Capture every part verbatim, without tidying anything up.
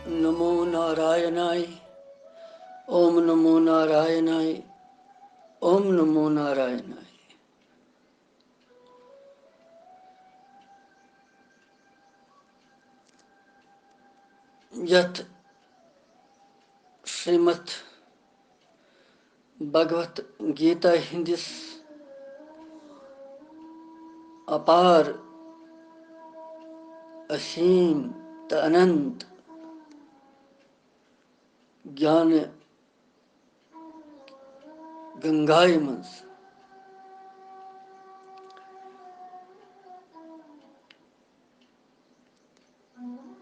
نمو نارائنائے، اوم نمو نارائنائے، اوم نمو نارائنائے۔ یتھ شریمد بھگوت گیتا ہٕنٛدِس اپار، اسیم تہٕ اننت گیان گنگایہِ منٛز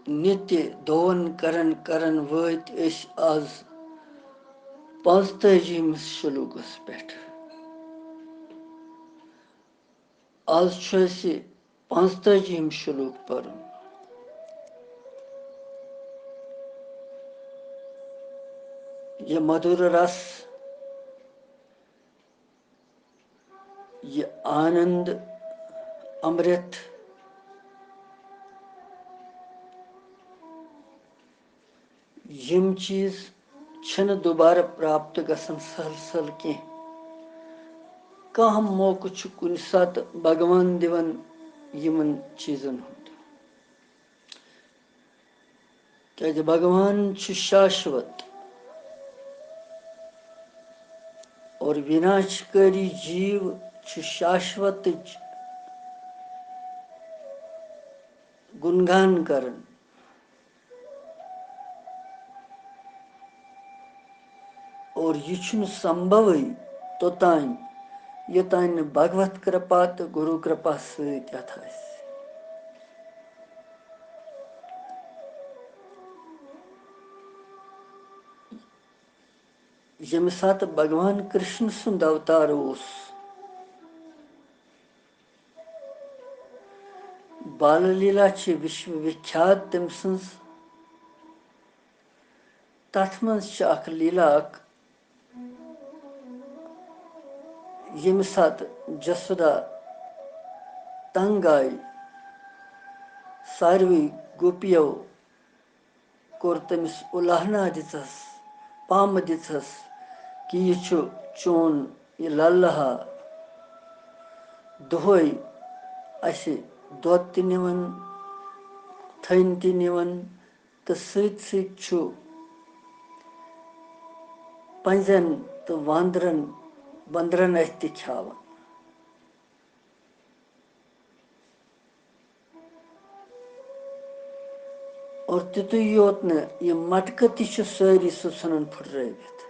نتیہ دوون کرن کرن وٲتۍ أسۍ آز پانٛژتٲجِمِس شلوکس پٮ۪ٹھ۔ آز چھُ اَسہِ پانٛژتٲجِم شلوک پرُن۔ یہِ مدھور رس، یہِ آنند امرت، یِم چیٖز چھِنہٕ دوبارٕ پراپت گژھان سہل سہل کینٛہہ۔ کانٛہہ موقعہٕ چھُ کُنہِ ساتہٕ بھگوان دِوان یِمن چیٖزن ہُنٛد۔ کیازِ بھگوان چھُ شاشوت اور وِناشکاری جیٖو چھُ شاشوتٕچ گُنگان کران۔ اور یہِ چھُنہٕ سمبھوٕے توٚتام، یوٚتام نہٕ بھگوت کرپا تہٕ گُروٗ کرپا سۭتۍ اَتھ آسہِ۔ ییٚمہِ ساتہٕ بھگوان کرشن سُنٛد اوتار اوس، بال لیلا چھِ وشو وکھیات تٔمۍ سٕنٛز۔ تتھ منٛز چھِ اکھ لیلا اکھ، ییٚمہِ ساتہٕ جسودا تنگ آیہِ، ساروٕے گوپیو کوٚر تٔمِس اُلاہنا دِژس، پامہٕ دِژس کہِ یہِ چھُ چون یہِ للہٕ ہا، دۄہے اَسہِ دۄد تہِ نِوان، تھٔنۍ تہِ نِوان، تہٕ سۭتۍ سۭتۍ چھُ پنٛزٮ۪ن تہٕ واندرن، بندرن اَتھِ تہِ کھیاوان۔ اور تیُتُے یوت نہٕ، یِم مٹکہٕ تہِ چھِ سٲری سُہ ژھٕنان پھٕٹرٲوِتھ۔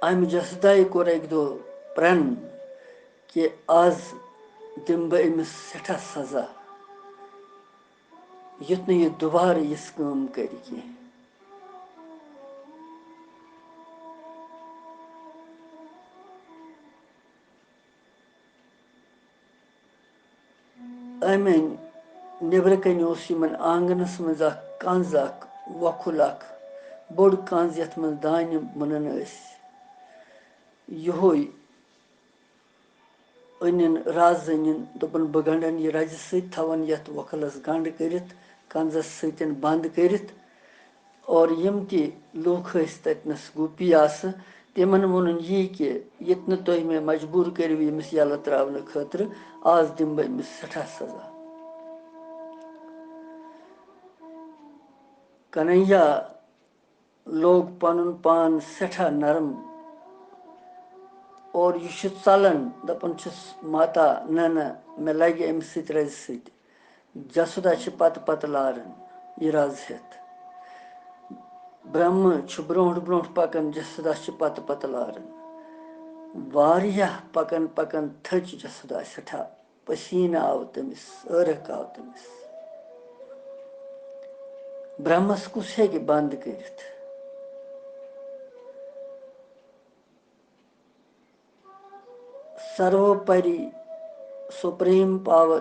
امہِ جسدایہِ کوٚر اکہِ دۄہ پرن کہِ آز دِمہٕ بہٕ أمِس سٮ۪ٹھاہ سزا، یُتھ نہٕ یہِ دُبارٕ یِژھ کٲم کرِ کینٛہہ۔ أمۍ أنۍ، نیٚبرٕ کنہِ اوس یِمن آنگنس منٛز اکھ کنز، اکھ وۄکھُل، اکھ بوٚڑ کنز، یتھ منٛز دانہِ مُنان ٲسۍ۔ یِہوے أنِن رز، أنِن، دوٚپُن، "بہٕ گنڈن یہِ رزِ سۭتۍ، تھاون یتھ وۄکھلس گنڈ کٔرِتھ، کنزس سۭتۍ بند کٔرِتھ۔" اور یِم تہِ لوٗکھ ٲسۍ تتنس، گوپی آسہٕ، تِمن ووٚنُن یی کہِ ییٚتہِ نہٕ تُہۍ مےٚ مجبوٗر کٔرِو ییٚمِس یلہٕ ترٛاونہٕ خٲطرٕ، آز دِمہٕ بہٕ أمِس سٮ۪ٹھاہ سزا۔ کنہیا لوگ پنُن پان سٮ۪ٹھاہ نرم اور یہِ چھُ ژلان، دپان چھُس، "ماتا، نہ، نہ، مےٚ لگہِ أمِس سۭتۍ رزِ سۭتۍ۔" جسودا چھِ پتہٕ پتہٕ لاران یہِ رز ہٮ۪تھ۔ برہما چھُ برونٛٹھ برونٛٹھ پکان، جسودا چھِ پتہٕ پتہٕ لاران۔ واریاہ پکان پکان تھٔچ جسودا سٮ۪ٹھاہ، پسیٖنہٕ آو تٔمِس، عٲرق آو تٔمِس۔ برہمس کُس ہیٚکہِ بنٛد کٔرِتھ؟ سروپری، سپریم پاور،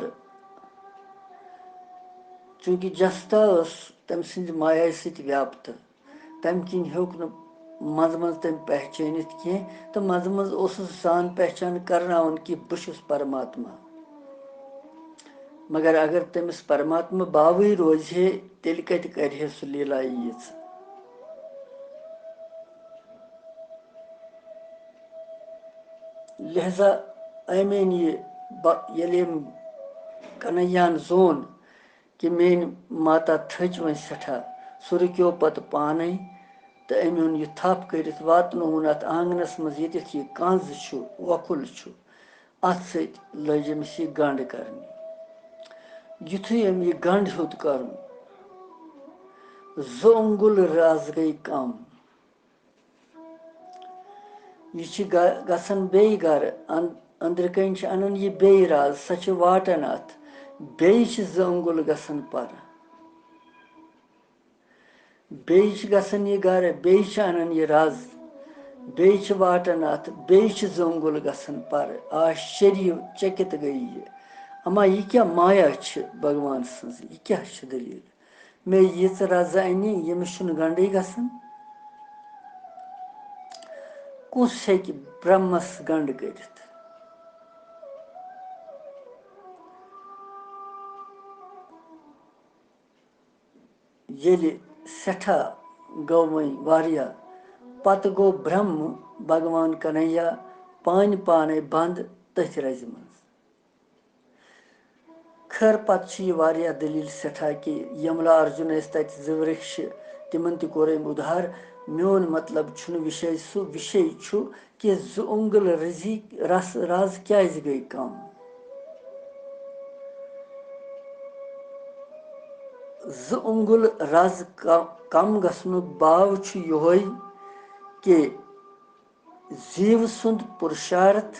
چونکہ جستا ٲس تٔمۍ سٕنٛزِ مایہ سۭتۍ ویاپتہٕ، تَمہِ کِنۍ ہیوٚک نہٕ منٛزٕ منٛزٕ تٔمۍ پہچٲنِتھ کینٛہہ، تہٕ منٛزٕ منٛزٕ اوسُس سان پہچان کرناوان کہِ بہٕ چھُس پرماتما۔ مگر اگر تٔمِس پرماتما باوٕے روزِ ہے، تیٚلہِ کتہِ کرِ ہے سُہ لیلا ییٖژ؟ لہذا أمۍ أنۍ یہِ ب-، ییٚلہِ أمۍ کنہیاہن زون کہِ میٲنۍ ماتا تھٔچ وۄنۍ سٮ۪ٹھاہ، سُہ رُکیو پتہٕ پانے تہٕ أمۍ اوٚن یہِ تھپھ کٔرِتھ، واتنووُن اتھ آنگنس منٛز، ییٚتٮ۪تھ یہِ کنٛز چھُ، وۄکُل چھُ۔ اتھ سۭتۍ لٔج أمِس یہِ گنٛڈ کرنہِ۔ یُتھُے أمۍ یہِ گنٛڈ ہیوٚت کرُن، زٕ اۄنگُل رز گٔے کم۔ یہِ چھِ گَ-، گژھان بیٚیہِ گَرٕ۔ اَن-، أنٛدرٕ کَنۍ چھِ اَنان یہِ بیٚیہِ رَز، سۄ چھِ واٹان اَتھ۔ بیٚیہِ چھِ زٕ اۄنٛگُل گژھان پَرٕ۔ بیٚیہِ چھِ گژھان یہِ گَرٕ، بیٚیہِ چھِ اَنان یہِ رَز، بیٚیہِ چھِ واٹان اَتھ، بیٚیہِ چھِ زٕ اۄنٛگُل گژھان پَرٕ۔ آشچریہ چکت گٔیہِ یہِ۔ اما یہِ کیٛاہ مایا چھِ بھگوان سٕنٛز؟ یہِ کیٛاہ چھِ دٔلیٖل؟ مےٚ یِژ رَزٕ اَنہِ، ییٚمِس چھُنہٕ گنٛڈٕے گژھان۔ کُس ہیٚکہِ برٛہمَس گنٛڈ کٔرِتھ؟ ییٚلہِ سٮ۪ٹھاہ گوٚو وۄنۍ واریاہ، پَتہٕ گوٚو برٛہمہٕ بھگوان کنہیا پانہِ پانَے بنٛد تٔتھۍ رَزِ منٛز۔ خٲر، پتہٕ چھِ یہِ واریاہ دٔلیٖل سٮ۪ٹھاہ کہِ یملا ارجُن ٲسۍ تَتہِ زٕ وٕرِکھ چھِ، تِمن تہِ کوٚر أمۍ اُدھار۔ میون مطلب چھُنہٕ وِشے سُہ، وِشے چھُ کہِ زٕ اۄنٛگُل رٔزی رس راز کیازِ گٔے کم؟ زٕ اۄنٛگُل رز ک-، کم گژھنُک باو چھُ یِہوٚے کہِ زیٖو سُنٛد پُرشارتھ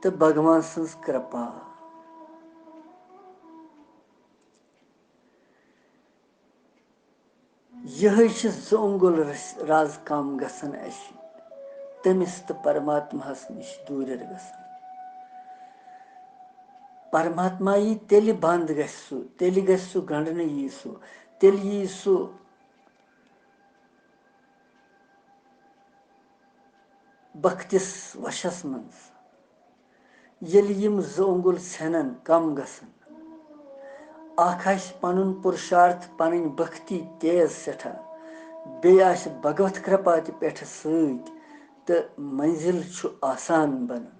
تہٕ بھگوان سٕنٛز کرپا۔ یِہوٚے چھِ زٕ اۄنٛگُل رس-، راز کم گژھان اَسہِ، تٔمِس تہٕ پرماتماہَس نِش دوٗرٮ۪ر گژھان۔ پرماتما یی تیٚلہِ بنٛد گژھِ سُہ، تیٚلہِ گژھِ سُہ گنٛڈنہٕ یی سُہ، تیٚلہِ یی سُہ بختِس وشس منٛز، ییٚلہِ یِم زٕ اۄنٛگُل ژھٮ۪نن، کم گژھن۔ اکھ آسہِ پنُن پُرشارتھ، پنٕنۍ بختی تیز سٮ۪ٹھاہ، بیٚیہِ آسہِ بھگوت کرپا تہِ پٮ۪ٹھٕ سۭتۍ، تہٕ منزل چھُ آسان بنان۔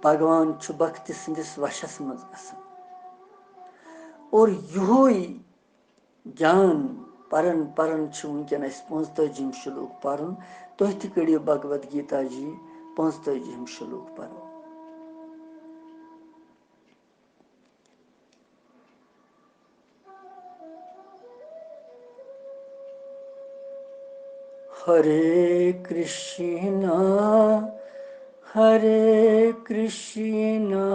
بھگوان چھُ بختی سٕنٛدِس وشس منٛز گژھان۔ اور یِہوے گیان پران پران چھُ وٕنکیٚن اَسہِ پانٛژتٲجِم شلوک پرُن۔ تُہۍ تہِ کٔرِو بھگوت گیتا جی پانٛژتٲجِم شلوک پرو۔ ہرے کرشنا، ہرے کرشنا،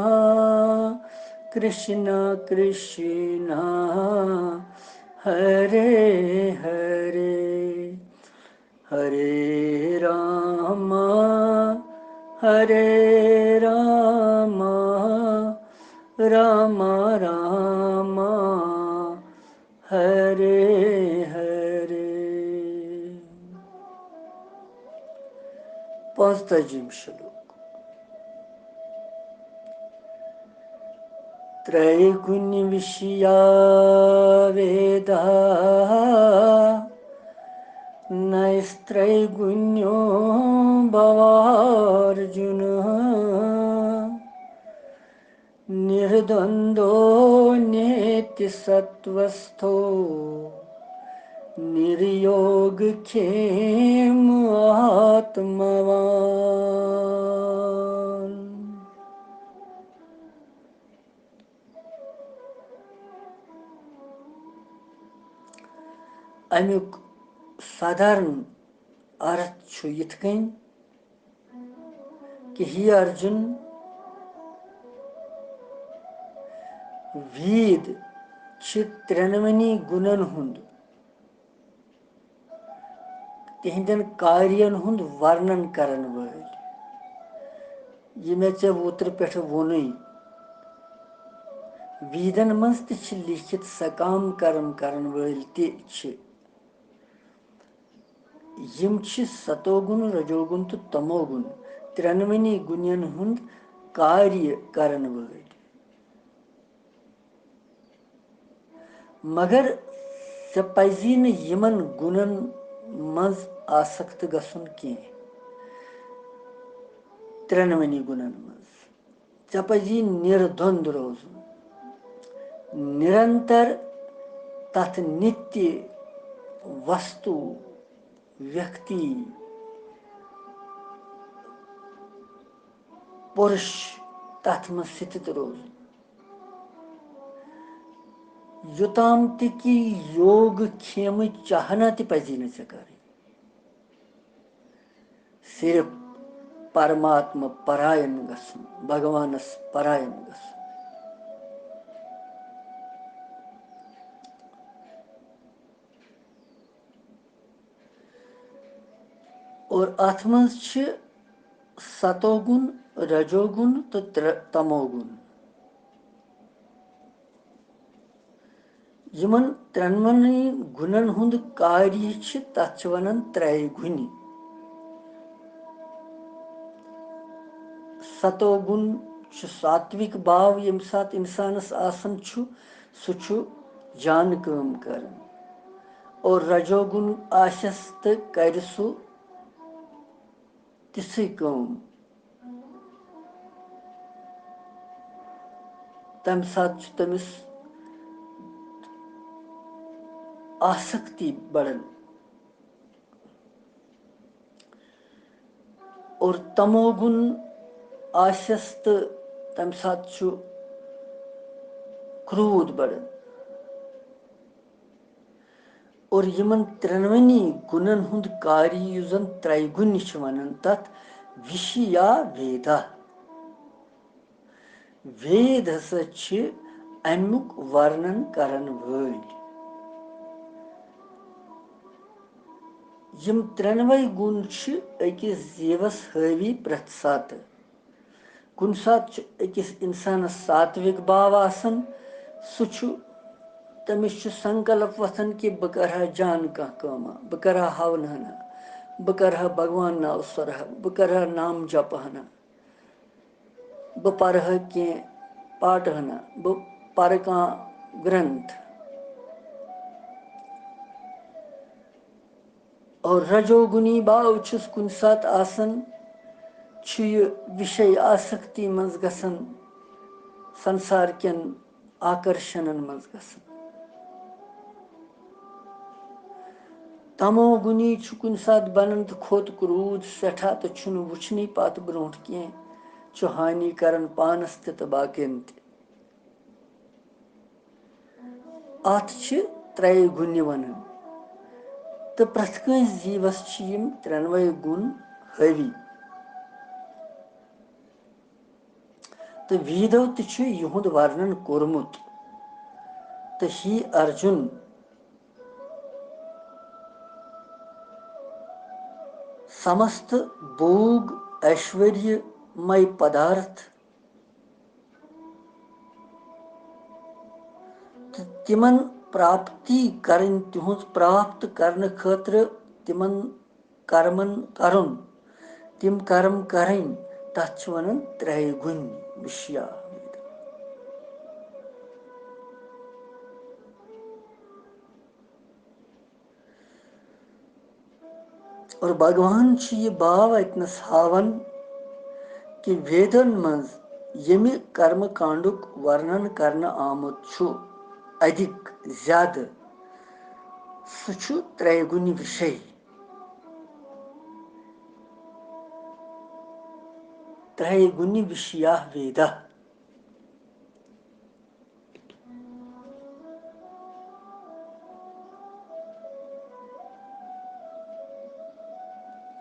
کرشنا کرشنا، ہرے ہرے، ہرے راما، ہرے راما، راما راما، ہرے ہرے۔ پانٛژتٲجِم شلوک۔ ترٛیگُنہِ وِشیا ویدا، نَیس ترٛیگُنیو بھوارجُنا۔ نِردنٛدو نیتی ستوستھو، نِریوگ کھیم آتماوان۔ اَمیُک سادھارن ارتھ چھُ یِتھ کٔنۍ کہِ ہے ارجُن، وید چھِ ترٛٮ۪نوٕنی گُنن ہُنٛد، تِہنٛدٮ۪ن کارین ہُنٛد ورنن کرن وٲلۍ۔ یہِ مےٚ ژےٚ اوترٕ پٮ۪ٹھٕ ووٚنُے، ویدن منٛز تہِ چھِ لیٖکھِتھ سکام کرم کرن وٲلۍ تہِ چھِ۔ یِم چھِ ستوگُن، رجوگُن تہٕ تموگُن ترٛٮ۪نوٕنی گُنٮ۪ن ہُنٛد کاریہِ کرن وٲلۍ۔ مگر ژےٚ پزی نہٕ یِمن گُنن منٛز آسکت گژھُن کینٛہہ، ترٛٮ۪نوٕنی گُنن منٛز۔ ژےٚ پزی نِردۄند روزُن، نِرنتر تتھ نِتہِ وستو ویکتی پُرُش تتھ منٛز سِتھِت روزُن۔ یوٚتام تہِ کہِ یوگ کھیمٕچ چاہنا تہِ پزی نہٕ ژےٚ کرٕنۍ۔ صرف پرماتما پراین گژھُن، بھگوانس پراین گژھُن۔ اور اتھ منٛز چھِ ستو گُن، رجو گُن تہٕ ترٛ-، تمو گُن۔ یِمن ترٛٮ۪نوَنٕے گُنن ہُنٛد کاریہِ چھِ، تتھ چھِ ونان ترٛیہِ گُنہِ۔ ستو گُن چھُ ساتوِک باو، ییٚمہِ ساتہٕ انسانس آسان چھُ، سُہ چھُ جان کٲم کران۔ اور رجو گُن آسٮ۪س تہٕ کرِ سُہ تِژھٕے کٲم۔ تَمہِ ساتہٕ چھُ تٔمِس آسکتی بڑان۔ اور تمو گُن آسٮ۪س تہٕ تَمہِ ساتہٕ چھُ کرٛوٗدھ بڑان۔ اور یِمن ترٛٮ۪نوٕنی گُنن ہُنٛد کاری، یُس زن ترٛیہِ گُنہِ چھِ ونان، تتھ وِشیا ویدا۔ وید ہسا چھِ امیُک ورنن کرن وٲلۍ۔ یِم ترٛٮ۪نوَے گُن چھِ أکِس جیٖوس حٲوی پرٛٮ۪تھ ساتہٕ۔ کُنہِ ساتہٕ چھُ أکِس اِنسانَس ساتوِک باو آسان، سُہ چھُ، تٔمِس چھُ سنکلپ وۄتھان کہِ بہٕ کَرٕ ہا جان کانٛہہ کٲمہ، بہٕ کَرٕ ہا ہونہٕ ہنا، بہٕ کَرٕ ہا بھگوان ناو سۄرٕ ہا، بہٕ کَرٕ ہا نام جپہٕ ہنا، بہٕ پَرٕ ہا کینٛہہ پاٹہٕ ہنا، بہٕ پَرٕ کانٛہہ گرنتھ۔ اور رجو گُنی باو چھُس کُنہِ ساتہٕ آسان، چھُ یہِ وِشے آسکتی منٛز گژھان، سنسار کٮ۪ن آکرشنن منٛز گژھان۔ تمو گُنی چھُ کُنہِ ساتہٕ بنان تہٕ کھوٚت کرٛوٗدھ سٮ۪ٹھاہ تہٕ چھُنہٕ وُچھنٕے پتھ برونٛٹھ کینٛہہ، چھُ ہانی کران پانس تہِ تہٕ باقین تہِ۔ اتھ چھِ ترٛیہِ گُنہِ ونان تہٕ پرٛٮ۪تھ کٲنٛسہِ جیٖوس چھِ یِم ترٛٮ۪نوَے گُن حٲوی۔ تہٕ ویدو تہِ چھُ یِہُنٛد ورنن کوٚرمُت۔ تہٕ ہی ارجُن، سمست بھوگ ایشوریہ مے پدارتھ تہٕ تِمن پراپتی کرٕنۍ، تِہُنٛز پراپت کرنہٕ خٲطرٕ تِمن کرمن کرُن، تِم کرم کرٕنۍ، تتھ چھِ ونان ترٛیہِ گُنۍ وِشیا۔ اور بھگوان چھُ یہِ باو اتنس ہاوان کہِ ویدن منٛز ییٚمہِ کرمہٕ کانڈُک ورنن کرنہٕ آمُت چھُ ادھک، زیادٕ، سُہ چھُ ترٛیہِ گُنہِ وِشے۔ ترٛیہِ گُنہِ وِشیا ویدا۔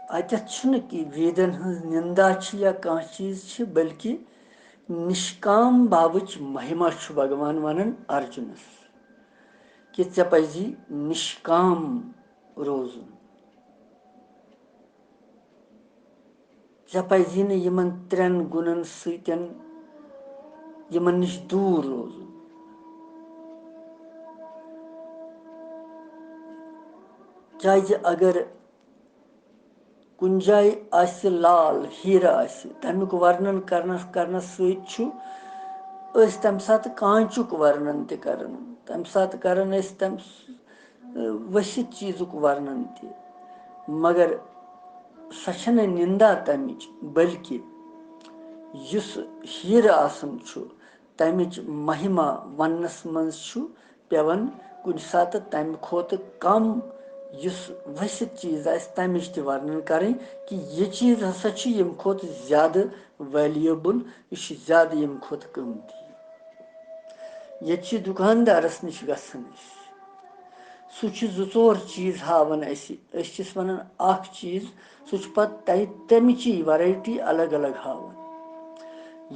اتٮ۪تھ چھُنہٕ کہِ ویدن ہٕنٛز نندا چھِ یا کانٛہہ چیٖز چھِ، بلکہِ نشکام باوٕچ مہما چھُ بھگوان ونان ارجُنس کہِ ژےٚ پزی نشکام روزُن۔ ژےٚ پزی نہٕ یِمن ترٛٮ۪ن گُنن سۭتۍ، یِمن نِش دوٗر روزُن۔ کیٛازِ اگر کُنہِ جایہِ آسہِ لال، ہیٖرٕ آسہِ، تَمیُک ورنن کرنس، کرنس سۭتۍ چھُ أسۍ تَمہِ ساتہٕ کانچُک ورنن تہِ کران۔ تَمہِ ساتہٕ کران أسۍ تَمہِ س-، ؤسِتھ چیٖزُک ورنن تہِ۔ مگر سۄ چھَنہٕ نِندا تَمِچ، بلکہِ یُس ہیٖرٕ آسان چھُ، تَمِچ مہِما وننَس منٛز چھُ پٮ۪وان کُنہِ ساتہٕ تَمہِ کھۄتہٕ کم، یُس ؤسِتھ چیٖز آسہِ، تَمِچ تہِ ورنن کَرٕنۍ کہِ یہِ چیٖز ہسا چھُ ییٚمہِ کھۄتہٕ زیادٕ valuable، یہِ چھُ زیادٕ ییٚمہِ کھۄتہٕ قۭمتی۔ ییٚتہِ چھِ دُکاندارَس نِش گژھان أسۍ، سُہ چھُ زٕ ژور چیٖز ہاوان اَسہِ، أسۍ چھِس وَنان اَکھ چیٖز، سُہ چھُ پَتہٕ تَتہِ تَمِچی variety الگ الگ ہاوان۔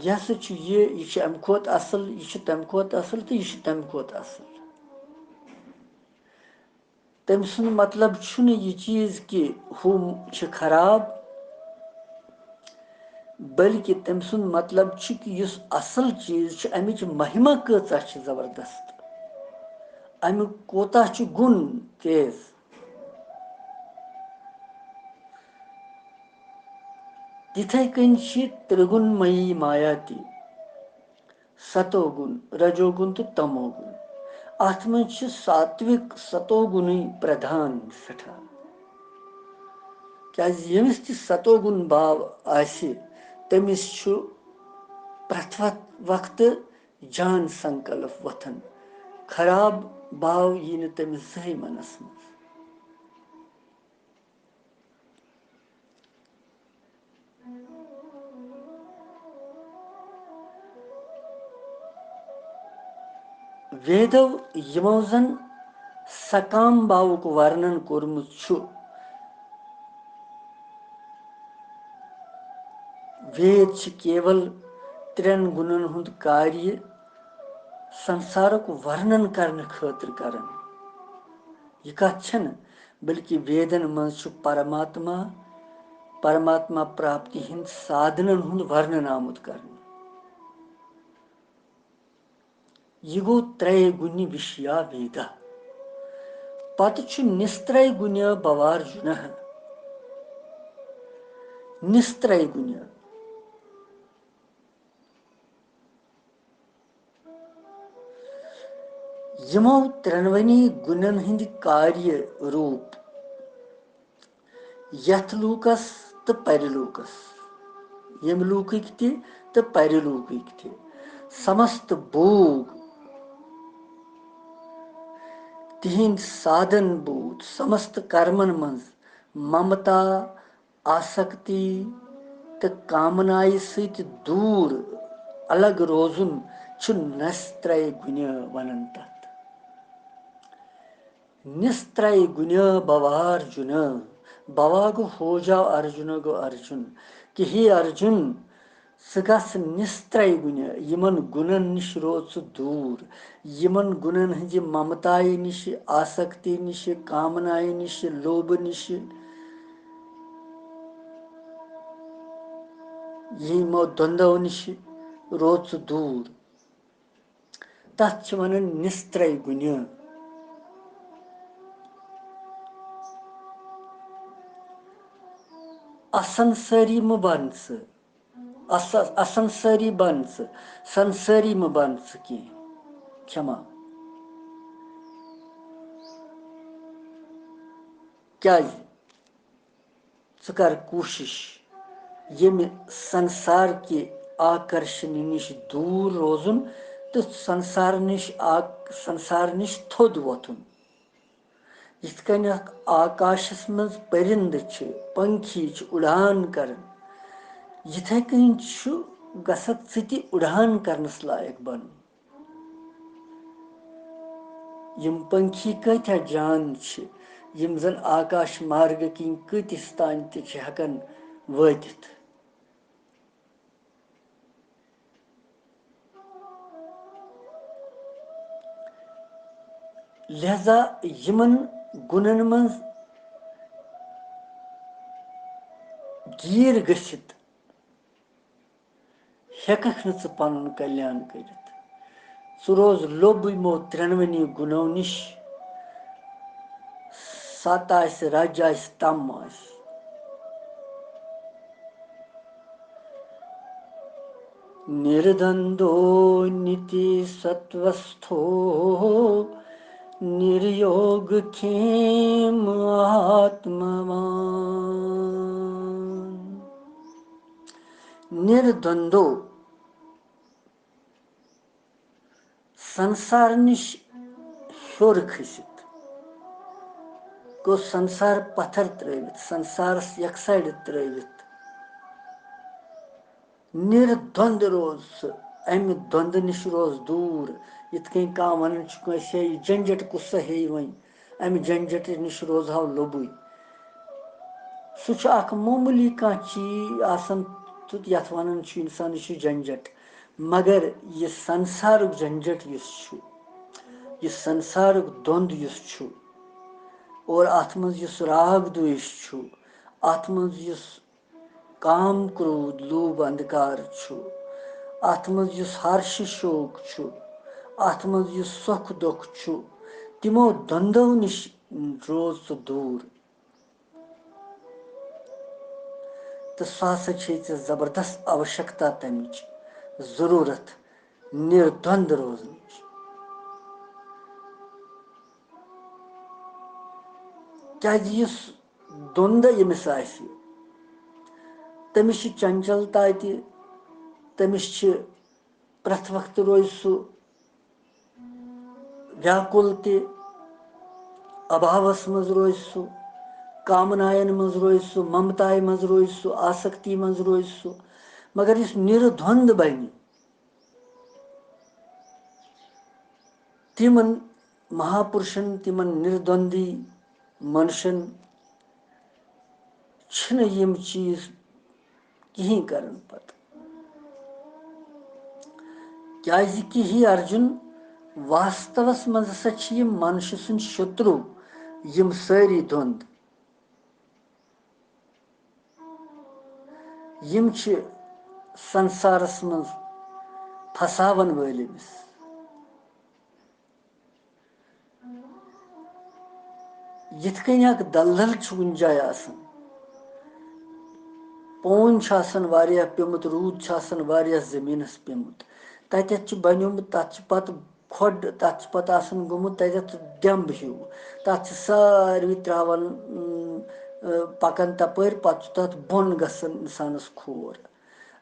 یہِ ہسا چھُ یہِ، یہِ چھُ اَمہِ کھۄتہٕ اَصٕل، یہِ چھُ تَمہِ کھۄتہٕ اَصٕل تہٕ یہِ چھُ تَمہِ کھۄتہٕ اَصٕل۔ تٔمۍ سُنٛد مطلب چھُنہٕ یہِ چیٖز کہِ ہُم چھِ خراب، بلکہِ تٔمۍ سُنٛد مطلب چھُ کہِ یُس اَصٕل چیٖز چھُ، اَمِچ مہِما کۭژاہ چھِ زبردست، اَمیُک کوٗتاہ چھُ گُن تیز۔ تِتھَے کٔنۍ چھِ ترٛگُن مَیی مایا تہِ، ستو گُن، رجو گُن تہٕ تمو گُن۔ اَتھ منٛز چھِ ساتوِک ستو گُنٕے پرٛدھان سٮ۪ٹھاہ۔ کیٛازِ ییٚمِس تہِ ستو گُن باو آسہِ، تٔمِس چھُ پرٛٮ۪تھ وق-، وقتہٕ جان سنکلپ وۄتھان۔ خراب باو یی نہٕ تٔمِس زٕہٕے منَس منٛز۔ ویدو یِمو زن سکام باوُک ورنن کوٚرمُت چھُ، وید چھِ کیول ترٛٮ۪ن گُنن ہُنٛد کاریہِ سنسارُک ورنن کرنہٕ خٲطرٕ کران۔ یہِ کتھ چھنہٕ، بلکہِ ویدن منٛز چھُ پرماتما، پرماتما پراپتی ہٕنٛدۍ سادھنن ہُنٛد ورنن آمُت کرنہٕ۔ یہِ گوٚو ترٛے گُنہِ وِشیا ویدا۔ پتہٕ چھُ نِسترٛے گُنہِ بھوارجُنہ۔ نِسترٛے گُنہِ۔ یِمو ترٛٮ۪نوٕنی گُنن ہٕنٛدۍ کاریہِ روٗپ، یتھ لوکس تہٕ پرِلوکس، ییٚمہِ لوکٕکۍ تہِ تہٕ پرِلوکٕکۍ تہِ، سمست بھوگ، تِہنٛدۍ سادن بوٗت، سمست کرمن منٛز ممتا، آسکتی تہٕ کامنایہِ سۭتۍ دوٗر الگ روزُن چھُ نسترٛے گُنہِ ونان تتھ۔ نسترٛے گُنہِ بھوارجُنہ، بھوا گوٚو ہو جاو، ارجُنہ گوٚو ارجُن، کہِ ہے ارجُن، ژٕ گژھ نسترٛے گُنہِ، یِمن گُنن نِش روز ژٕ دوٗر، یِمن گُنن ہٕنٛزِ ممتایہِ نِش، آسکتی نِش، کامنایہِ نِش، لوبہٕ نِش، یِمو دۄندو نِش روز ژٕ دوٗر۔ تتھ چھِ ونان نسترٛے گُنہِ۔ اسنسٲری مہٕ بن ژٕ۔ اَس-، اَسَنسٲری بَن ژٕ، سَنسٲری مہٕ بَن ژٕ کینٛہہ۔ کھٮ۪ما۔ کیٛازِ؟ ژٕ کر کوٗشِش ییٚمہِ سَنسار کہِ آکرشنہِ نِش دوٗر روزُن تہٕ سَنسار نِش آ-، سَنسار نِش تھوٚد وۄتھُن۔ یِتھ کٔنۍ اکھ آکاشس منٛز پٔرِندٕ چھِ، پنکھی چھِ اُڑان کران، یِتھے کٔنۍ چھُ گژھکھ ژٕ تہِ اُڑان کرنس لایق بنُن۔ یِم پنکھی کۭتیاہ جان چھِ، یِم زن آکاش مارگ کِنۍ کۭتِس تام تہِ چھِ ہٮ۪کان وٲتِتھ۔ لہذا یِمن گُنن منٛز گیٖر گٔژھِتھ ہٮ۪ککھ نہٕ ژٕ پنُن کلیان کٔرِتھ۔ ژٕ روز لوٚب یِمو ترٛٮ۪نوٕنی گُنو نِش۔ ستھ آسہِ، رج آسہِ، تم آسہِ۔ نِردنٛدو نِتی ستوستھو نِریوگ کھیم آتماوان۔ نِردنٛدو، سنسار نِش ہیوٚر کھٔسِتھ، گوٚو سنسار پتھر ترٲوِتھ، سنسارس یک سایڈ ترٲوِتھ، نِردۄنٛد روز سُہ، امہِ دۄنٛدٕ نِش روز دوٗر۔ یِتھ کٔنۍ کانٛہہ ونان چھُ کٲنٛسہِ، "ہے، یہِ جنجٹ کُس سا ہیٚیہِ وۄنۍ؟ امہِ جنجٹہٕ نِش روزہاو لوٚبُے۔" سُہ چھُ اکھ معموٗلی کانٛہہ چیٖز آسان تہٕ یتھ ونان چھُ انسان، یہِ چھُ جنجٹ۔ مگر یہِ سنسارُک جنجٹ یُس چھُ، یہِ سنسارُک دۄنٛد یُس چھُ، اور اتھ منٛز یُس راگ دویش چھُ، اتھ منٛز یُس کام، کرودھ، لوبھ، اندھکار چھُ، اتھ منٛز یُس ہرش، شوق چھُ، اتھ منٛز یُس سۄکھ دۄکھ چھُ، تِمو دۄنٛدو نِش روز ژٕ دوٗر۔ تہٕ سُہ ہسا چھے ژےٚ زبردست آوشکتا تمِچ، ضروٗرت، نِردۄنٛد روزنٕچ۔ کیازِ یُس دۄنٛدٕ ییٚمِس آسہِ، تٔمِس چھِ چنچلتا تہِ، تٔمِس چھِ پرٛٮ۪تھ وقتہٕ روزِ سُہ ویاکُل تہِ، ابھاوس منٛز روزِ سُہ، کامناین منٛز روزِ سُہ، ممتایہِ منٛز روزِ سُہ، آسکتی منٛز روزِ سُہ۔ مگر یُس نِردۄنٛد بنہِ، تِمن مہاپُرشن، تِمن نِردۄنٛدی منشن چھِنہٕ یِم چیٖز کِہیٖنۍ کران پتہٕ۔ کیازِ کہِ ہے ارجُن، واستوس منٛز ہسا چھِ یِم منشہٕ سٕنٛدۍ شترو، یِم سٲری دۄنٛد۔ یِم چھِ سنسارس منٛز پھساون وٲلۍ أمِس۔ یِتھ کٔنۍ اکھ دلدل چھُ کُنہِ جایہِ آسان، پون چھُ آسان واریاہ پیوٚمُت، روٗد چھُ آسان واریاہ زٔمیٖنَس پیوٚمُت، تَتٮ۪تھ چھُ بَنیومُت، تَتھ چھُ پَتہٕ کھۄڈ، تَتھ چھُ پَتہٕ آسان گوٚمُت تَتٮ۪تھ ڈٮ۪مب ہیوٗ، تَتھ چھِ ساروی ترٛاوان، اۭں، اۭں، پَکان تَپٲرۍ، پَتہٕ چھُ تَتھ بۄن گژھان اِنسانَس کھور۔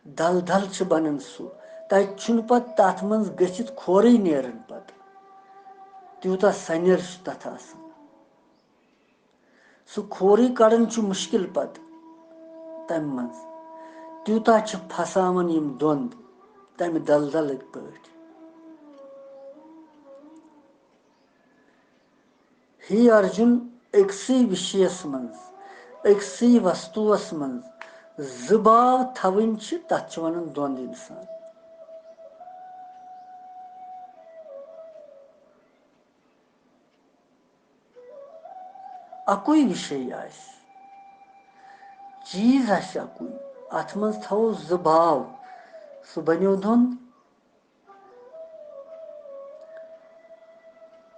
دلدل چھُ بنان سُہ۔ تتہِ چھُنہٕ پتہٕ تتھ منٛز گٔژھِتھ کھورٕے نیران پتہٕ۔ تیوٗتاہ سنیر چھُ تتھ آسان۔ سُہ کھورٕے کڑُن چھُ مُشکِل پتہٕ تمہِ منٛز۔ تیوٗتاہ چھِ پھساوان یِم دۄنٛد تمہِ دلدلٕکۍ پٲٹھۍ۔ ہے ارجُن، أکسٕے وِشیَس منٛز، أکسٕے وستُوَس منٛز زٕ باو تھاوٕنۍ چھِ، تَتھ چھِ وَنان دۄنٛد اِنسان۔ اَکُے وِشے آسہِ، چیٖز آسہِ اَکُے، اَتھ منٛز تھاوو زٕ باو، سُہ بَنیو دۄنٛد۔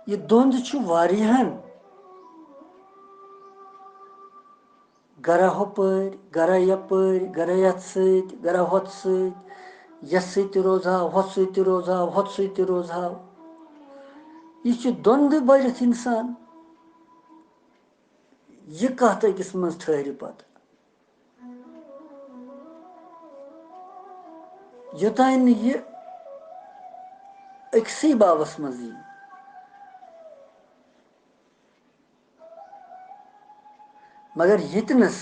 یہِ دۄنٛد چھُ واریاہَن، گرا ہُپٲرۍ، گرا یَپٲرۍ، گرا یَتھ سۭتۍ، گرا ہۄتھ سۭتۍ، یَتھ سۭتۍ تہِ روزٕ ہا، ہۄتھ سۭتۍ تہِ روزٕ ہا، ہۄتھ سۭتۍ تہِ روزٕ ہا۔ یہِ چھُ دۄنٛدٕ بٔرِتھ اِنسان۔ یہِ کَتھ أکِس منٛز ٹھٔہرِ پَتہٕ؟ یوٚتانۍ نہٕ یہِ أکسٕے باوَس منٛز یی۔ مگر ییٚتنَس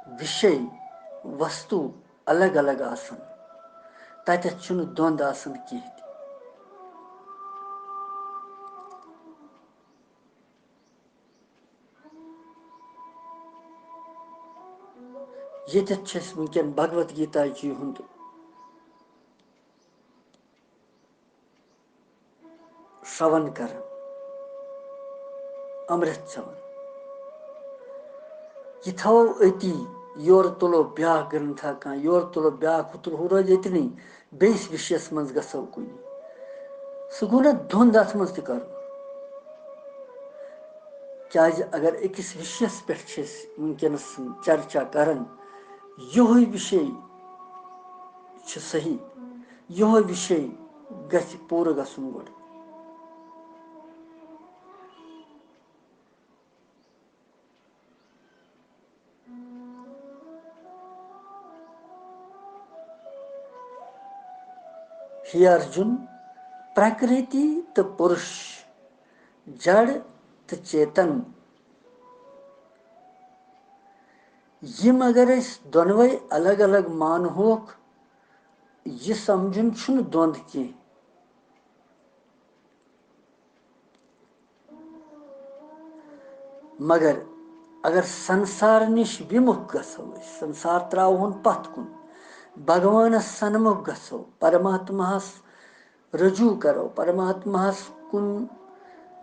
وِشے وستو الگ الگ آسَن، تَتٮ۪تھ چھُنہٕ دۄنٛد آسان کینٛہہ تہِ۔ ییٚتٮ۪تھ چھِ أسۍ وٕنکٮ۪ن بھگوت گیٖتا جی ہُنٛد سرٛوَن کران، امرت چٮ۪وان۔ یہِ تھاوو أتی، یورٕ تُلو بیٛاکھ گرنتھا کانٛہہ، یورٕ تُلو بیٛاکھ، ہُہ تُلو، ہُہ روزِ أتنٕے، بیٚیِس وِشیَس منٛز گژھو کُنہِ۔ سُہ گوٚو نہ دۄن دَتھ منٛز تہِ کَرُن۔ کیازِ اگر أکِس وِشیَس پٮ۪ٹھ چھِ أسۍ وٕنکیٚنَس چرچا کران، یِہوٚے وِشے چھُ صحیح، یِہوٚے وِشے گژھِ پوٗرٕ گژھُن گۄڈٕ۔ ہے ارجُن، پرکرتی تہٕ پُرُش، جڑ تہٕ چیتن، یِم اگر أسۍ دۄنوَے الگ الگ مانہوکھ، یہِ سمجھُن چھُنہٕ دۄند کینٛہہ۔ مگر اگر سنسار نِش وِمُکھ گژھو أسۍ، سنسار ترٛاوہون پتھ کُن، بھگوانس سنمُکھ گژھو، پرماتماہس رجوع کرو، پرماتماہس کُن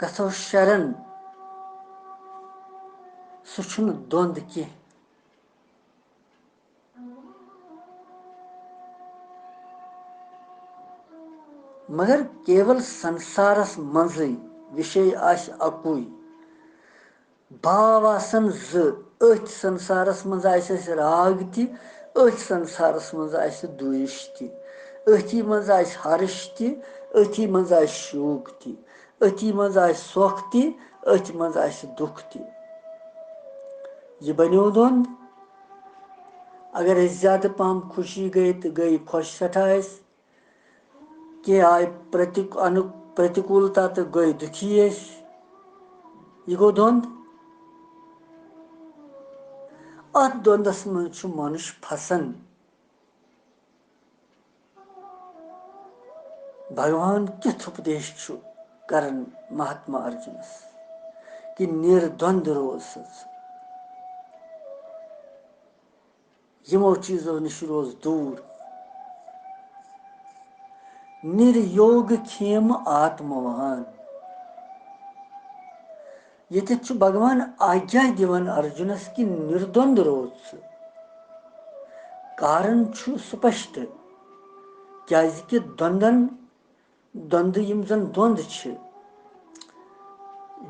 گژھو شرن، سُہ چھُنہٕ دۄند کینٛہہ۔ مگر کیول سنسارس منزٕے وِشے آسہِ اکُے، بھاو آسن زٕ۔ أتھۍ سنسارس منز آسہِ اسہِ راگ تہِ، أتھۍ سنسارس منز آسہِ دویش تہِ، أتھی منز آسہِ ہرش تہِ، أتھی منز آسہِ شوق تہِ، أتھی منز آسہِ سۄکھ تہِ، أتھۍ منز آسہِ دُکھ تہِ۔ یہِ بنیو دۄند۔ اگر أسۍ زیادٕ پہم خوشی گٔے تہٕ گٔے خۄش سٮ۪ٹھاہ أسۍ، کینٛہہ آیہِ پرتِک-، انُک-، پرتِکوٗلتا تہٕ گٔے دُکھی أسۍ۔ یہِ گوٚو دۄند۔ اتھ دۄندس منٛز چھُ مَنُش پھسان۔ بھگوان کیُتھ اُپدیش چھُ کران مہاتما ارجُنس کہِ نِردۄند روز سا ژٕ۔ یِمو چیٖزو نِش روز دوٗر۔ نِریوگ کھیم آتموان۔ ییٚتٮ۪تھ چھُ بھگوان آگیا دِوان ارجُنس کہِ نِردۄند روز ژٕ۔ کارن چھُ سپشٹ، کیازِ کہِ دۄندن دۄندٕ یِم زن دۄند چھِ،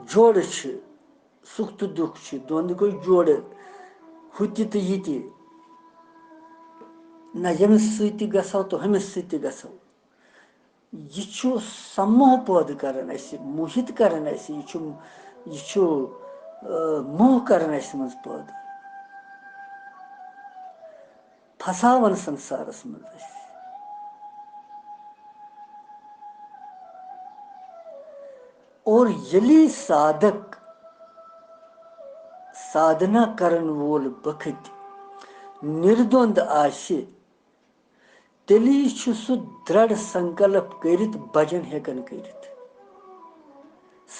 جوڑٕ چھِ، سُکھ تہٕ دُکھ چھِ، دۄند گوٚو جوڑٕ، ہُہ تہِ تہٕ یہِ تہِ۔ نہ ییٚمِس سۭتۍ تہِ گژھو تہٕ ہُمِس سۭتۍ تہِ گژھو۔ یہِ چھُ سموہ پٲدٕ کران اسہِ، موہِت کران اسہِ، یہِ چھُ، یہِ چھُ، آ، موہ کران اسہِ منٛز پٲدٕ۔ پھساوان سنسارس منٛز أسۍ۔ اور ییٚلہِ سادک، سادھنا کرن وول بخت نِردۄند آسہِ، تیٚلی چھُ سُہ درڑ سنکلپ کٔرِتھ بھجن ہیٚکان کٔرِتھ،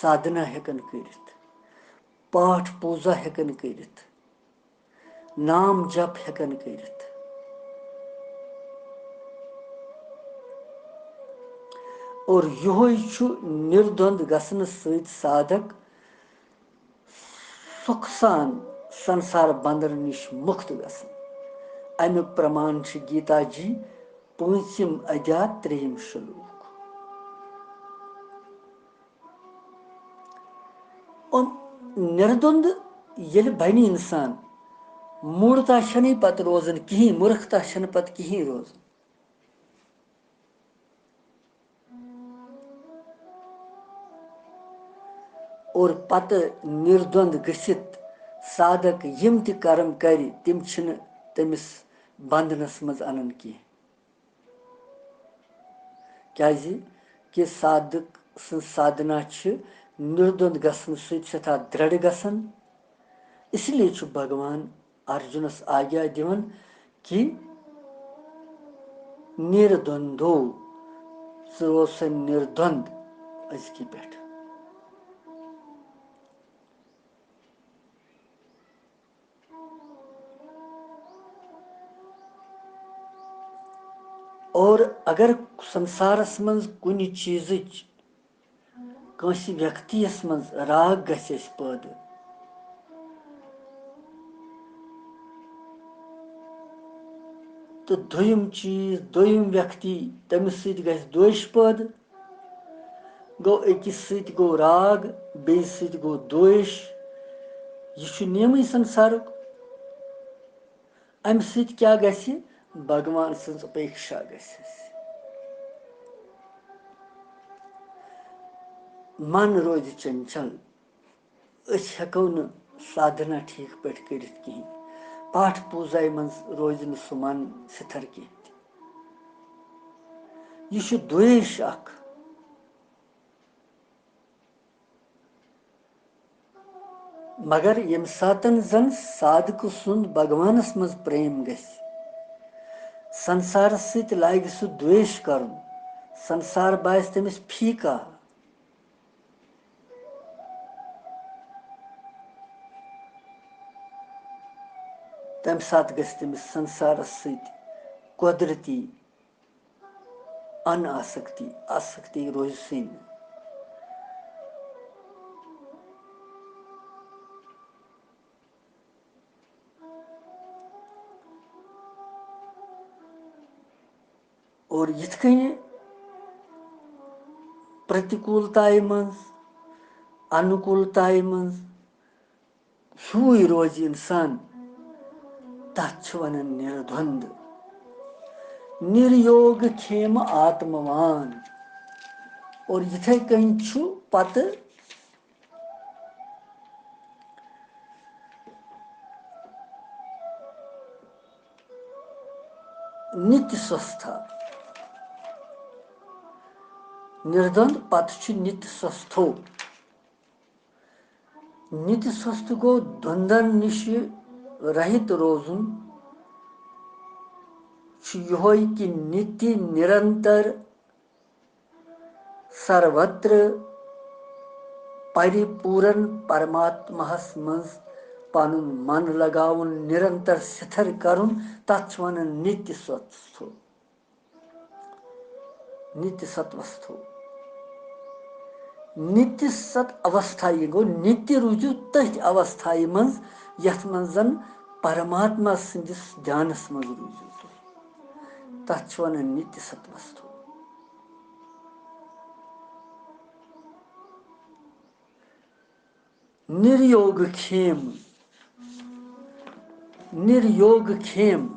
سادھنا ہیٚکان کٔرِتھ، پاٹھ پوٗزا ہیٚکان کٔرِتھ، نام جپ ہیٚکان کٔرِتھ۔ اور یِہوے چھُ نِردۄند گژھنہٕ سۭتۍ سادھک سُکھ سان سنسار بندن نِش مُکت گژھان۔ امیُک پرمان چھُ گیتا جی پٲنٛژِم ادیا ترٛیٚیِم شلوک۔ یِم نِردۄند ییٚلہِ بنہِ انسان، موٗڑتا چھنہٕ پتہٕ روزان کِہیٖنۍ، مُرکھتا چھنہٕ پتہٕ کِہیٖنۍ روزان۔ اور پتہٕ نِردۄند گٔژھِتھ سادک یِم تہِ کرم کرِ، تِم چھِنہٕ تٔمِس بندنس منٛز انان کینٛہہ۔ کیازِ کہِ سادک سٕنٛز سادھنا چھِ نِردۄند گژھنہٕ سۭتۍ سٮ۪ٹھاہ درڑ گژھان۔ اس لیے چھُ بھگوان ارجُنس آگیا دِوان کہِ نِردۄندو، ژٕ روز سا نِردۄند أزکہِ پٮ۪ٹھ۔ اور اگر سنسارس منٛز کُنہِ چیٖزٕچ، کٲنٛسہِ ویکتیَس منٛز راگ گژھِ اَسہِ پٲدٕ، تہٕ دوٚیِم چیٖز، دوٚیِم ویکتی، تٔمِس سۭتۍ گژھِ دوش پٲدٕ، گوٚو أکِس سۭتۍ گوٚو راگ، بیٚیِس سۭتۍ گوٚو دوش، یہِ چھُ نیمٕے سنسارُک۔ امہِ سۭتۍ کیٛاہ گژھِ؟ بھگوان سٕنٛز اپیکشا گژھِ اَسہِ۔ من روزِ چنچل۔ أسۍ ہٮ۪کو نہٕ سادھنا ٹھیٖک پٲٹھۍ کٔرِتھ کِہیٖنۍ۔ پاٹھ پوٗزایہِ منٛز روزِ نہٕ سُہ من سِتھر کینٛہہ تہِ۔ یہِ چھُ دویش اکھ۔ مگر ییٚمہِ ساتن زن سادھکہٕ سُنٛد بھگوانس منٛز پریم گژھِ، سنسارس سۭتۍ لاگہِ سُہ دویش کرُن، سنسار باسہِ تٔمِس فیٖکا، تمہِ ساتہٕ گژھِ تٔمِس سنسارس سۭتۍ قۄدرتی ان آسکتی، آسکتی روزِ سٕے نہٕ۔ اور یِتھ کٔنۍ پرتیکولتایہِ منٛز، انوکولتایہِ منٛز ہیوٗے روزِ انسان، تتھ چھِ ونان نِردوند۔ نِریوگ کھیم آتموان۔ اور یِتھے کٔنۍ چھُ پتہٕ نِتہِ سوستھا۔ نِردوند پتہٕ چھُ نِتہِ سوستھو۔ نِتہِ سوستھ گوٚو دُندن نِش رہِت روزُن، چھُ یِہوے کہِ نِتہِ نِرنتر سروتر پریپورن پرماتماہس منٛز پنُن من لگاوُن، نِرنتر سِتھر کرُن، تتھ چھِ ونان نِتہِ سوستھو۔ نِتہِ ستوستھو۔ نِتہِ ست اوستھا، یہِ گوٚو نِتہِ روٗزِو تٔتھۍ اوستھایہِ منٛز، یتھ منٛز زن پرماتما سٕنٛدِس دھیانس منٛز روٗزِو تُہۍ۔ تتھ چھِ ونان نِتہِ ستوستھو۔ نِریوگ کھیم۔ نِریوگ کھیم۔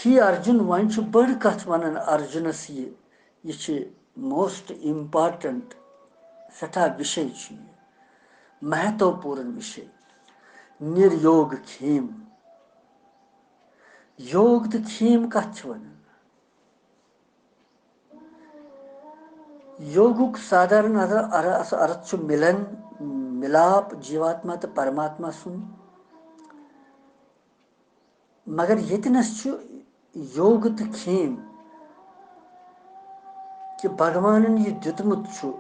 ہی ارجُن، وۄنۍ چھُ بٔڑ کتھ ونان ارجُنس یہِ۔ یہِ چھِ most important، سٮ۪ٹھاہ وِشے چھُ یہِ، مہتوپوٗرن وِشے۔ نِریوگ کھیم۔ یوگ تہٕ کھیم کتھ چھِ ونان؟ یوگُک سادھارن ارتھ، ارتھ چھُ مِلن، مِلاپ جیواتما تہٕ پرماتما سُنٛد۔ مگر ییٚتنس چھُ یوگ تہٕ کھیم کہِ بھگوانن یہِ دیُتمُت چھُ،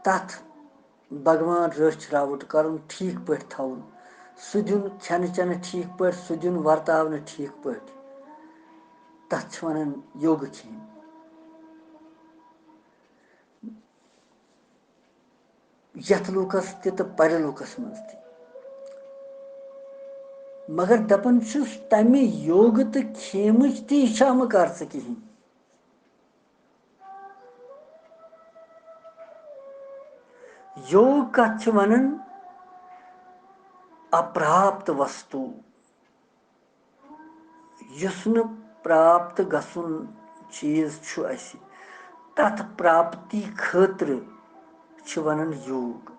تتھ بھگوان رٲچھ راوُٹ کرُن، ٹھیٖک پٲٹھۍ تھاوُن، سُہ دیُن کھٮ۪نہٕ چٮ۪نہٕ ٹھیٖک پٲٹھۍ، سُہ دیُن ورتاونہٕ ٹھیٖک پٲٹھۍ، تتھ چھِ ونان یوگ کھیم۔ یتھ لوکس تہِ تہٕ پرِ لوکس منٛز تہِ۔ مگر دپان چھُس، تمہِ یوگہٕ تہٕ کھیمٕچ تہِ اِچھا مہٕ کر ژٕ کِہیٖنۍ۔ یوگ کتھ چھِ ونان؟ اپراپت وستو۔ یُس نہٕ پراپت گژھُن چیٖز چھُ اَسہِ، تَتھ پراپتی خٲطرٕ چھِ وَنان یوگ۔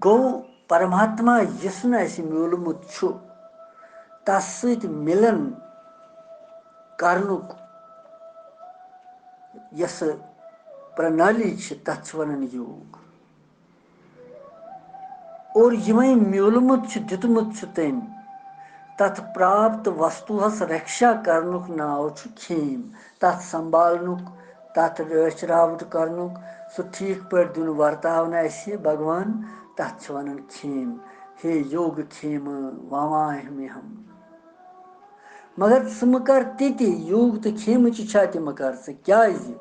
گوٚو، پرماتما یُس نہٕ اَسہِ میوٗلمُت چھُ، تَس سۭتۍ مِلن کرنُک یۄس پرنالی چھِ، تَتھ چھِ وَنان یوگ۔ اور یہِ وۄنۍ میوٗلمُت چھُ، دیُتمُت چھُ تٔمۍ، تَتھ پراپت وستوٗہَس رکشا کرنُک ناو چھُ کھیم۔ تَتھ سنبھالنُک، تَتھ رٲچھ راوُٹ کرنُک، سُہ ٹھیٖک پٲٹھۍ دیُن ورتاونہٕ اَسہِ بھگوان، تَتھ چھِ وَنان کھیم۔ ہے یوگ کھیم، واواہمہم۔ مگر ژٕ مہٕ کر تہِ تہِ، یوگ تہٕ کھیمٕچ اِچھا تہِ مہٕ کر ژٕ۔ کیٛازِ؟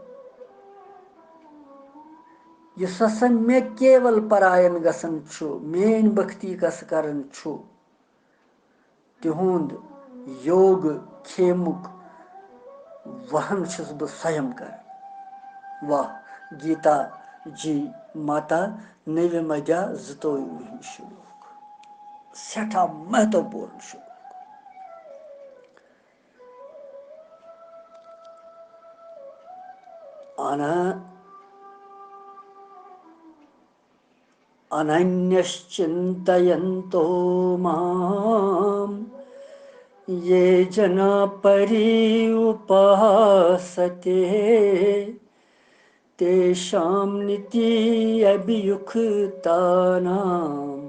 یُس ہسا مےٚ کیول پراین گژھان چھُ، میٲنۍ بختی کس کران چھُ، تِہُنٛد یوگ کھیمُک وہن چھُس بہٕ سویم کران۔ واہ، گیتا جی ماتا، نوِم ادھیا، زٕتووُہِم شلوک۔ سٮ۪ٹھاہ مہتوپورن شلوک۔ انا اننیشچنتینتو مام یہ جنا پری اپاستے تیشام نتی ابھیوکتانام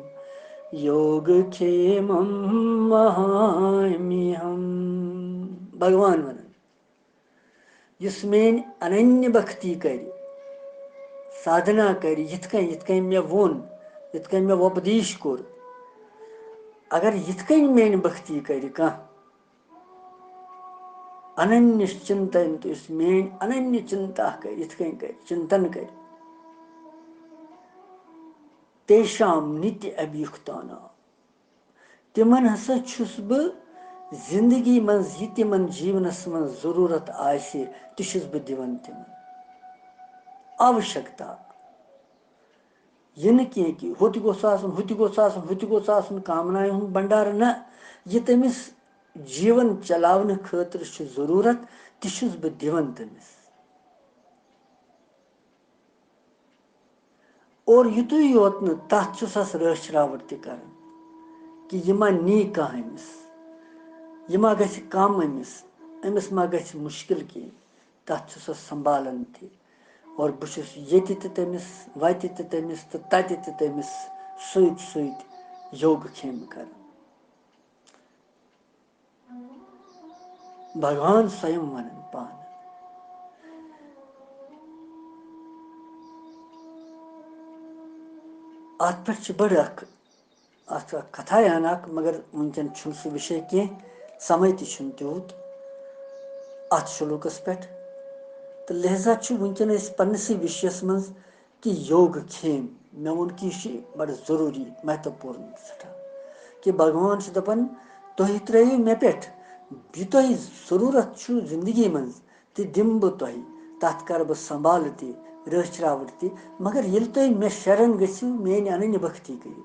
یوگ کھیمم وہامیہم۔ بھگوان ونان، یُس میٲنۍ اننیہ بھکتی کرِ، سادھنا کرِ، یِتھ کٔنۍ، یِتھ کٔنۍ مےٚ ووٚن، یِتھ کٔنۍ مےٚ وۄپدیش کوٚر، اگر یِتھ کٔنۍ میٲنۍ بھکتی کرِ کانٛہہ، اننیہ چنتن، تہٕ یُس میٲنۍ اننیہ چنتا کرِ، یِتھ کٔنۍ کرِ، چنتن کرِ، تیشام نتیہ ابھیوکتانام، تِمن ہسا چھُس بہٕ زندگی منٛز، یہِ تِمن جیونس منٛز ضروٗرت آسہِ، تہِ چھُس بہٕ دِوان تِمن۔ آوشکتا۔ یہِ نہٕ کینٛہہ کہِ ہُہ تہِ گوٚژھ آسُن، ہُہ تہِ گوٚژھ آسُن، ہُہ تہِ گوٚژھ آسُن، کامناین ہُنٛد بنڈارٕ نہ، یہِ تٔمِس جیون چلاونہٕ خٲطرٕ چھُ ضروٗرت، تہِ چھُس بہٕ دِوان تٔمِس۔ اور یُتُے یوت نہٕ، تَتھ چھُسَس رٲچھ راوَٹھ تہِ کَران کہِ یہِ ما نی کانٛہہ أمِس، یہِ ما گژھِ کَم أمِس، أمِس ما گژھِ مُشکِل کینٛہہ، تَتھ چھُسَس سنبھالان تہِ۔ اور بہٕ چھُس ییٚتہِ تہِ تٔمِس، وَتہِ تہِ تٔمِس تہٕ تَتہِ تہِ تٔمِس سۭتۍ سۭتۍ یوگہٕ کھیم کَران۔ بھگوان سویم ونان پانہٕ۔ اتھ پٮ۪ٹھ چھِ بٔڑ اکھ، اتھ چھِ اکھ کتھا ہن اکھ، مگر وٕنکیٚن چھُنہٕ سُہ وِشے کینٛہہ، سمے تہِ چھُنہٕ تیوٗت اتھ شلوکس پٮ۪ٹھ۔ تہٕ لہذا چھُ وٕنکیٚن أسۍ پننسٕے وِشیس منٛز کہِ یوگ کھیم۔ مےٚ ووٚن کہِ یہِ چھُ بڑٕ ضروٗری، مہتوپورن سٮ۪ٹھاہ، کہِ بھگوان چھُ دپان، تُہۍ ترٲیِو مےٚ پٮ۪ٹھ، یہِ تۄہہِ ضروٗرت چھُ زندگی منٛز، تہِ دِمہٕ بہٕ تۄہہِ، تتھ کرٕ بہٕ سنبھالہٕ تہِ، رٲچھ راوٹھ تہِ، مگر ییٚلہِ تُہۍ مےٚ شرن گٔژھِو، میٲنۍ اننیہ بھکتی کٔرِو۔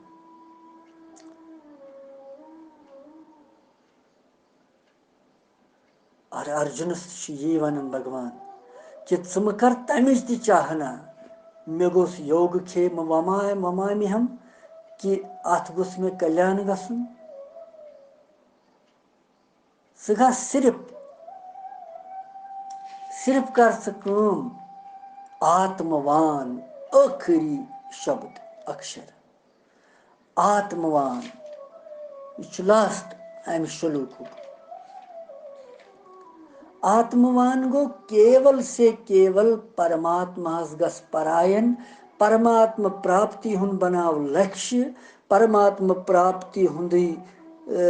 اور ارجُنس تہِ چھُ یی ونان بھگوان کہِ ژٕ مہٕ کر تمِچ تہِ چاہنا۔ مےٚ گوٚژھ یوگ کھیم وما-، ومامیہم کہِ اتھ گوٚژھ مےٚ کلیان گژھُن۔ ژٕ گژھ صرف، صرف کر ژٕ کٲم، آتموان، ٲخری شبد، اکشر۔ آتموان۔ یہِ چھُ last امہِ شلوکُک۔ آتموان گوٚو کیول سے کیول پرماتماہس گژھ پراین، پرماتم پراپتی ہُنٛد بناو لکشہِ، پرماتم پراپتی ہُنٛدُے، ٲ،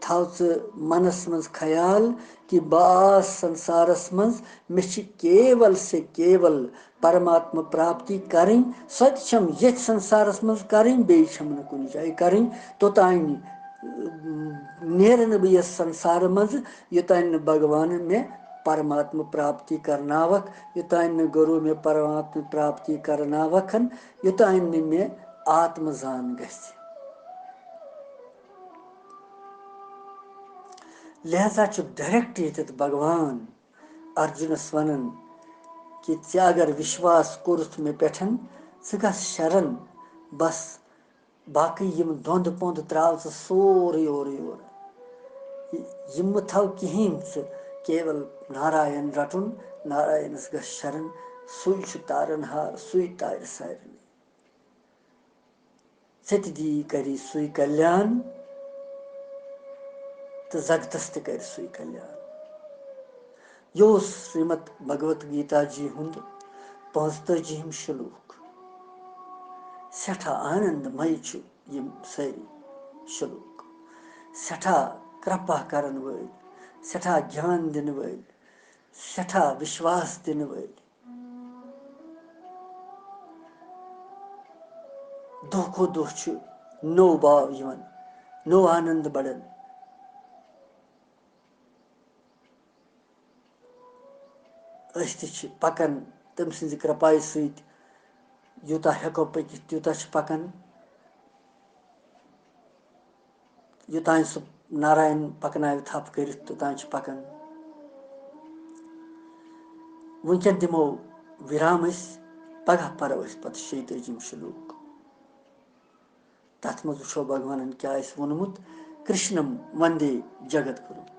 تھاو ژٕ منس منٛز خیال کہِ بہٕ آس سنسارس منٛز، مےٚ چھِ کیول سے کیول پرماتما پراپتی کرٕنۍ، سۄ تہِ چھم ییٚتھۍ سنسارس منٛز کرٕنۍ، بیٚیہِ چھم نہٕ کُنہِ جایہِ کرٕنۍ۔ توٚتانۍ، اۭں، نیرٕ نہٕ بہٕ یتھ سنسارٕ منٛزٕ، یوٚتانۍ نہٕ بھگوانن مےٚ پرماتما پراپتی کرناوکھ، یوٚتانۍ نہٕ گُرو مےٚ پرماتما پراپتی کرناوکھن، یوٚتانۍ نہٕ مےٚ آتمہٕ زان گژھِ۔ لہذا چھُ direct ییٚتٮ۪تھ بھگوان ارجُنس ونان کہِ ژےٚ اگر وشواس کوٚرُتھ مےٚ پٮ۪ٹھ، ژٕ گژھ شرن، بس باقٕے یِم دۄندٕ پۄندٕ تراو ژٕ سورُے اورٕ یورٕ۔ یہِ مہٕ تھاو کِہیٖنۍ ژٕ، کیول ناراین رٹُن، ناراینس گژھ شرن، سُے چھُ تارن ہار، سُے تارِ سارنٕے۔ ژےٚ تہِ دی کری سُے کلیان تہٕ زگتس تہِ کری سُے کلیان۔ یہِ اوس شریمد بھگوت گیتا جی ہُنٛد پانٛژتٲجِہِم شلوک۔ سٮ۪ٹھاہ آنند مے چھُ یِم سٲری شلوک۔ سٮ۪ٹھاہ کرپا کرن وٲلۍ، سٮ۪ٹھاہ گیان دِنہٕ وٲلۍ، سٮ۪ٹھاہ وشواس دِنہٕ وٲلۍ۔ دۄہ کھۄتہٕ دۄہ چھُ نوٚو باو یِوان، نوٚو آنند بڑان۔ أسۍ تہِ چھِ پکان تٔمۍ سٕنٛزِ کرپایہِ سۭتۍ یوٗتاہ ہٮ۪کو پٔکِتھ، تیوٗتاہ چھِ پَکان۔ یوٚتام سُہ ناراین پَکناوِ تھپھ کٔرِتھ، توٚتام چھِ پَکان۔ وٕنکٮ۪ن دِمو وِرام أسۍ، پگاہ پَرو أسۍ پَتہٕ شیٚیہِ تٲجِم شلوک۔ تَتھ منٛز وٕچھو بھگوانن کیٛاہ آسہِ ووٚنمُت، کرشنم وندے جگت گُروم۔